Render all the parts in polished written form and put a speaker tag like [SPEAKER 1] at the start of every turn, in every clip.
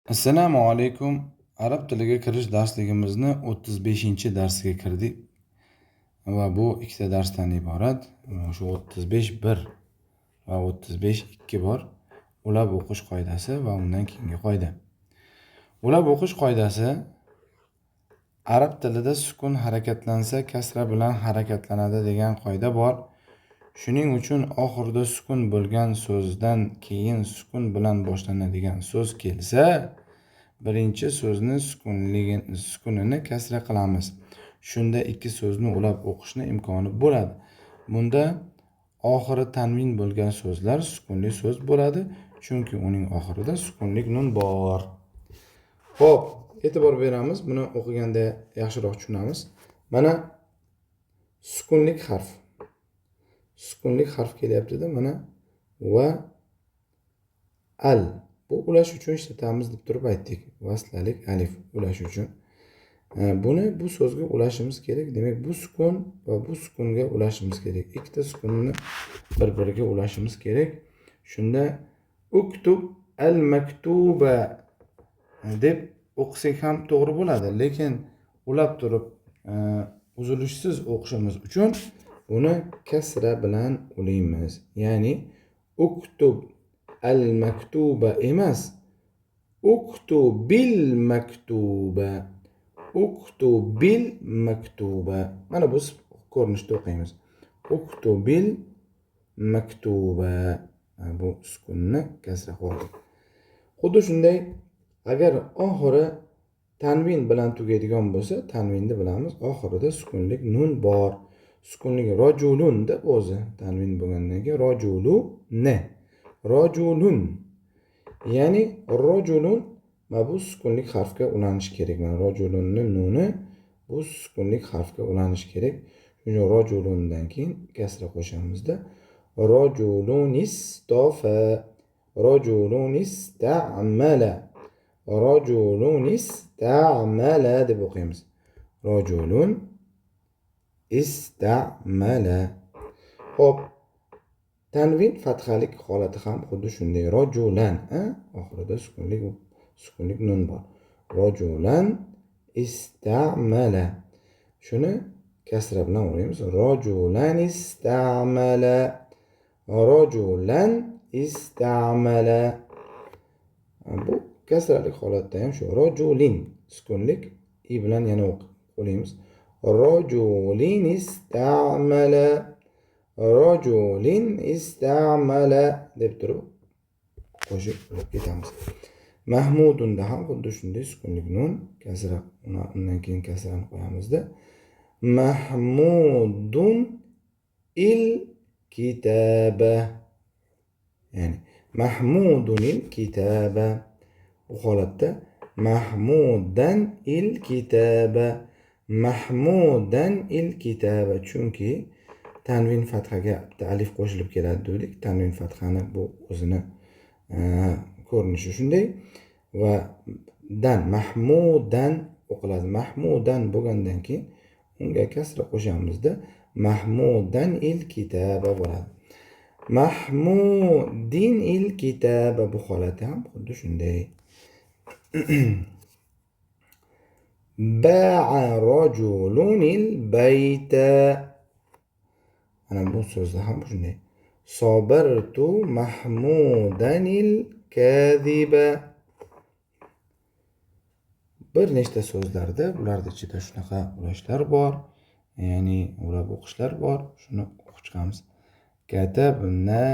[SPEAKER 1] Assalomu alaykum. Arab tiliga kirish darsligimizni 35-darsiga kirdik va bu ikkita darsdan iborat. Shu 35.1 va 35.2 bor. Ulab o'qish qoidasi va undan keyingi qoida. Ulab o'qish qoidasi: arab tilida sukun harakatlansa, kasra bilan harakatlanadi degan qoida bor. Shuning uchun oxirida sukun bo'lgan so'zdan keyin sukun bilan boshlanadigan so'z kelsa, birinchi so'zni sukunini kasra qilamiz. Shunda ikki so'zni ulab o'qishni imkoni bo'ladi. Bunda oxiri tanvin bo'lgan so'zlar sukunli so'z bo'ladi, chunki uning oxirida sukunlik nun bor. Xo'p, e'tibor beramiz. Buni o'qiganda yaxshiroq tushunamiz. Mana sukunlik harf. Sukunlik harf kelyapti-da, mana va al. Bu ulash uchun ishlatamiz deb turib aytdik. Vaslalik alif ulash uchun. Buni bu so'zga ulashimiz kerak. Demak, bu sukun va bu sukunga ulashimiz kerak. Ikkita sukunni bir-biriga ulashimiz kerak. Shunda uktub al maktuba deb o'qisak ham to'g'ri bo'ladi, lekin ulab turib uzilishsiz o'qishimiz uchun buni kasra bilan ulaymiz. Ya'ni uktub al maktuba emas, uktubil maktuba, uktubil maktuba. Mana bu ko'rinishda o'qiymiz. Uktubil maktuba. Bu sukunni kasra qildik. Xuddi shunday, agar oxiri tanvin bilan tugaydigan bo'lsa, tanvinni bilamiz, oxirida sukunlik nun bor. Sukunlik rojulun deb o'zi tanvin bo'lgandan keyin rojulu ne. Rojulun. Ya'ni rojulun va bu sukunlik harfga ulanishi kerak. Mana rojulunni nuni bu sukunlik harfga ulanishi kerak. Shuning uchun rojulundan keyin kasra qo'shamizda. Rojulun istofa, rojulun istamala, rojulun istamala deb o'qiymiz. Rojulun istamala. Xo'p, tanvin fathalik holati ham xuddi shunday. Rojulan, oxirida sukunlik nun bor. Rojulan istamala. Shuni kasra bilan o'qiymiz. Rojulan istamala. Rojulan istamala. Bu kasralik holatda ham shu rojulin sukunlik i bilan yana o'qiymiz. Rojulin istamala. Rojulin istamala deb turib qo'shib ketamiz. Mahmudunda ham xuddi shunday sukunlik nun kasra, undan keyin kasrani qo'yamizda. Mahmudun il kitaba. Ya'ni mahmudunil kitaba. Bu holatda mahmudan il kitaba, mahmudan il kitaba, chunki tanvin fathaga bitta alif qo'shilib keladi dedik. Tanvin fathani bu o'zini ko'rinishi shunday va dan mahmudan o'qiladi. Mahmudan bo'lgandan keyin unga kasra qo'shamizda, mahmudan il kitaba bo'ladi. Mahmudin il kitaba bu holati ham xuddi shunday. Ba'a rajulunil bayta. Mana bu so'zda ham shunday. Sobartu mahmudanil kaziba. Bir nechta so'zlarda bularni ichida shunaqa ulashlar bor, ya'ni ulab o'qishlar bor. Shuni o'qib chiqamiz. Katabna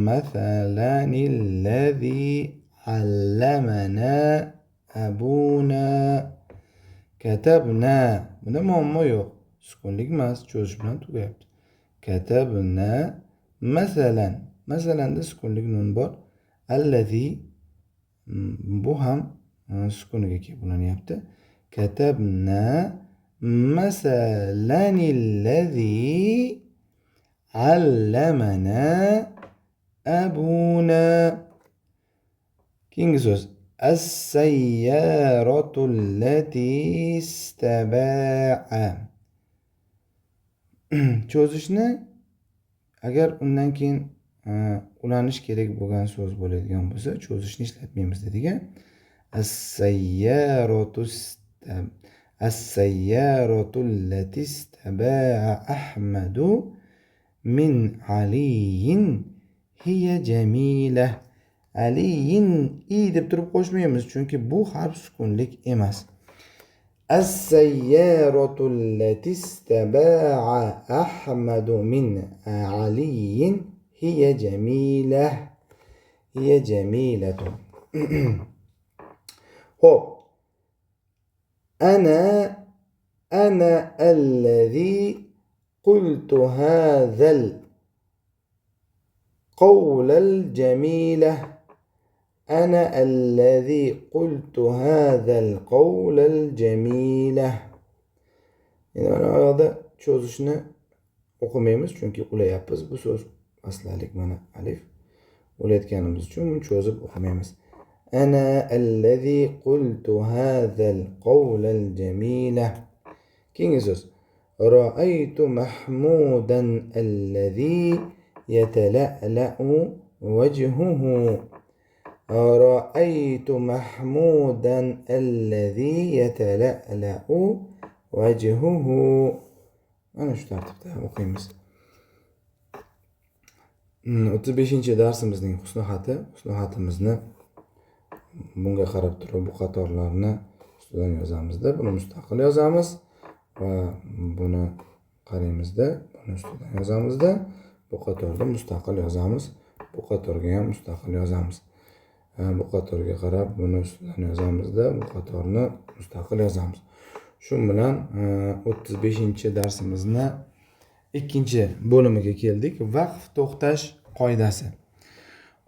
[SPEAKER 1] masalanil-lazi allamana abuna. Katabna. Bunda muammo yo'q. Sukunlik emas, cho'zish bilan tugayapti. Katabna masalan. Masalanda sukunlik nun bor. Allazi bu ham sukuniga kelib ulanyapti. Katabna masalanil-lazi allamana abuna. Keyingi so'z as-sayyaratu allati istaba'a. Cho'zishni agar undan keyin ulanish kerak bo'lgan so'z bo'ladigan bo'lsa, cho'zishni ishlatmaymiz dedik. As-sayyaratu allati istaba'a Ahmadu min Aliyin hiya jamila. Aliyin i deb turib qo'shmaymiz, chunki bu harf sukunlik emas. As-sayyaratu allati istaba'a Ahmadu min Aliyin hiya jamila. Hiya jamilatun. Xo'p. Ana allazi qultu hazal qawlal jamila. Ana allazi qultu hazal qawlal jamila. Endi mana bu yoqda cho'zishni o'qimaymiz, chunki ulayapmiz. Bu so'z aslalik mana alif ulayotganimiz uchun buni cho'zib o'qimaymiz. Ana allazi qultu hazal qawlal jamila. Keyingi so'z ra'aytu mahmudan allazi yatala'la'u wajhuhu. Ra'aytu mahmudan allazi yatala'la'u wajhuhu. Mana shu tartibda o'qiymiz. 35-darsimizning husnixati. Husnixatimizni bunga qarab turib bu qatorlarni ustidan yozamizda, buni mustaqil yozamiz va buni qaraymizda, buni ustidan yozamizda, bu qatorda mustaqil yozamiz, bu qatorga ham mustaqil yozamiz. Bu qatorga qarab buni ustidan yozamizda, bu qatorni mustaqil yozamiz. Shu bilan 35-darsimizni ikkinchi bo'limiga keldik. Vaqf to'xtash qoidasi.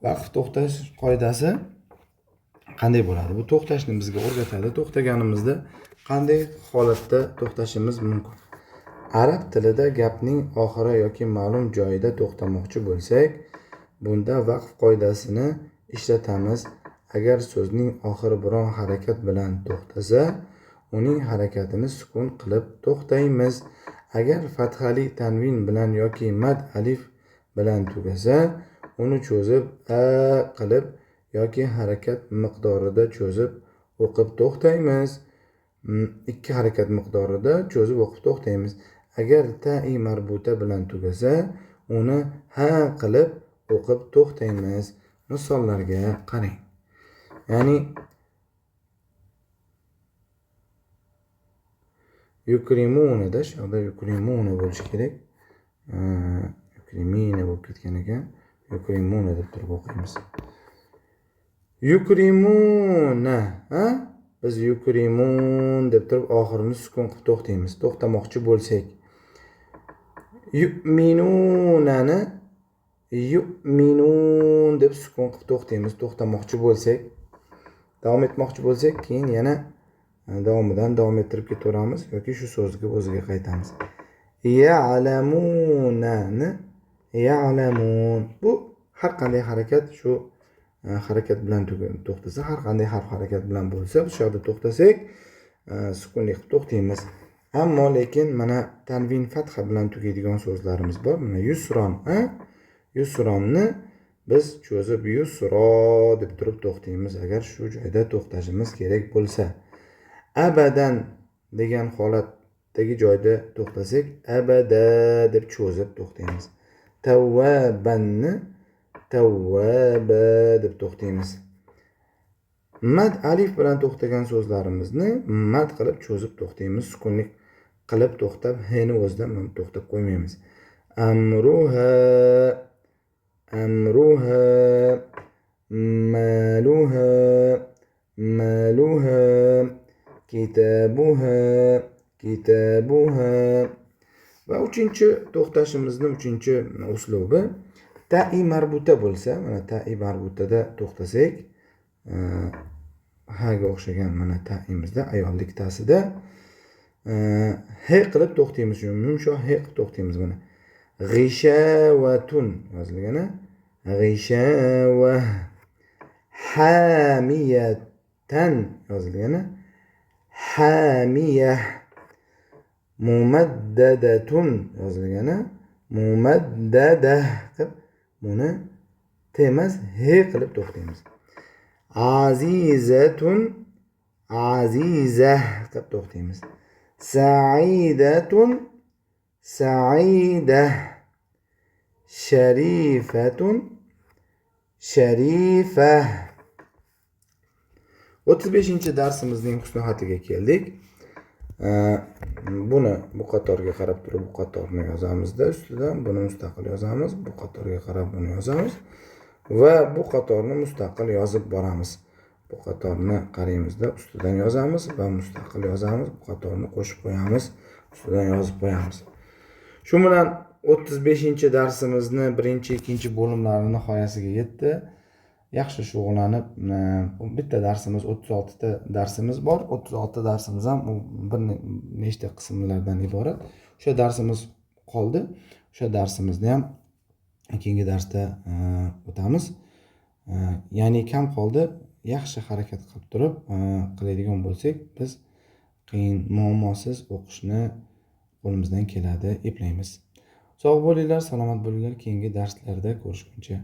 [SPEAKER 1] Vaqf to'xtash qoidasi qanday bo'ladi? Bu to'xtashni bizga o'rgatadi. To'xtaganimizda qanday holatda to'xtashimiz mumkin? Arab tilida gapning oxiri yoki ma'lum joyida to'xtamoqchi bo'lsak, bunda vaqf qoidasini ishlatamiz. Agar so'zning oxiri biron harakat bilan to'xtasa, uning harakatini sukun qilib to'xtaymiz. Agar fathali tanvin bilan yoki mad alif bilan tugasa, uni cho'zib a qilib yoki harakat miqdorida cho'zib o'qib to'xtaymiz. Ikki harakat miqdorida cho'zib o'qib to'xtaymiz. Agar ta'i marbuta bilan tugasa, uni ha qilib o'qib to'xtaymiz. Misollarga qarang. Ya'ni yukrimunada shu yerda yukrimuna bo'lishi kerak. Yukrimina bo'lib ketgan ekan. Yukrimuna deb turib o'qiymiz. Yukrimuna, ha? Biz yukrimun deb turib oxirini sukun qilib to'xtaymiz. To'xtamoqchi bo'lsak, yu'minunani yu'minun deb sukun qilib to'xtaymiz. To'xtamoqchi bo'lsak, davom etmoqchi bo'lsak, keyin yana davomidan davom ettirib ketaveramiz yoki shu so'zga o'ziga qaytamiz. Ya'lamunani ya'lamun. Bu har qanday harakat shu harakat bilan to'xtasa, har qanday harf harakat bilan bo'lsa, shu yerda to'xtasak, sukunli qilib to'xtaymiz. Ammo lekin mana tanvin fatha bilan tugaydigan so'zlarimiz bor. Mana yusron, yusronni biz cho'zib yusro deb turib to'xtaymiz agar shu joyda to'xtashimiz kerak bo'lsa. Abadan degan holatdagi joyda to'xtasak, abada deb cho'zib to'xtaymiz. Tawwabanni tawwaba deb to'xtaymiz. Mad alif bilan to'xtagan so'zlarimizni mad qilib cho'zib to'xtaymiz, sukunlik qilib to'xtab, h ni o'zidan to'xtab qo'ymaymiz. Amruha, amruha, maluha, maluha, kitabuha, kitabuha. Va uchinchi to'xtashimizni uchinchi uslubi ta'i marbuta bo'lsa, mana ta'i marbutada to'xtasak, ha ga o'xshagan mana ta'imizda ayollik ta'sida h qilib to'xtaymiz, yumshoq h qilib to'xtaymiz. Mana g'ishavatun yozilgani g'ishava, hamiyatan yozilgani hamiyah, mumaddadatun yozilgani mumaddadah qilib buni t emas h qilib to'xtaymiz. Azizatun, aziza qilib to'xtaymiz. Saidatun, saida. Sharifatun, sharifa. 35-darsimizning husnixatiga keldik. Buni bu qatorga qarab turib bu qatorni yozamizda, ustidan buni mustaqil yozamiz, bu qatorga qarab buni yozamiz va bu qatorni mustaqil yozib boramiz. Bu qatorni qaraymizda, ustidan yozamiz va mustaqil yozamiz, bu qatorni qo'shib qo'yamiz, ustidan yozib qo'yamiz. Shu bilan 35-darsimizni birinchi, ikkinchi bo'limlari nihoyasiga yetdi. Yaxshi shug'ullanib, bitta darsimiz, 36 ta darsimiz bor. 36 darsimiz ham u bir nechta qismlardan iborat. O'sha darsimiz qoldi. O'sha darsimizni ham keyingi darsda o'tamiz. Ya'ni kam qoldi. Yaxshi harakat qilib turib qiladigan bo'lsak, biz qiyin muammosiz o'qishni qo'limizdan keladi, eplaymiz. Sog' bo'linglar, salomat bo'linglar. Keyingi darslarda ko'rishguncha.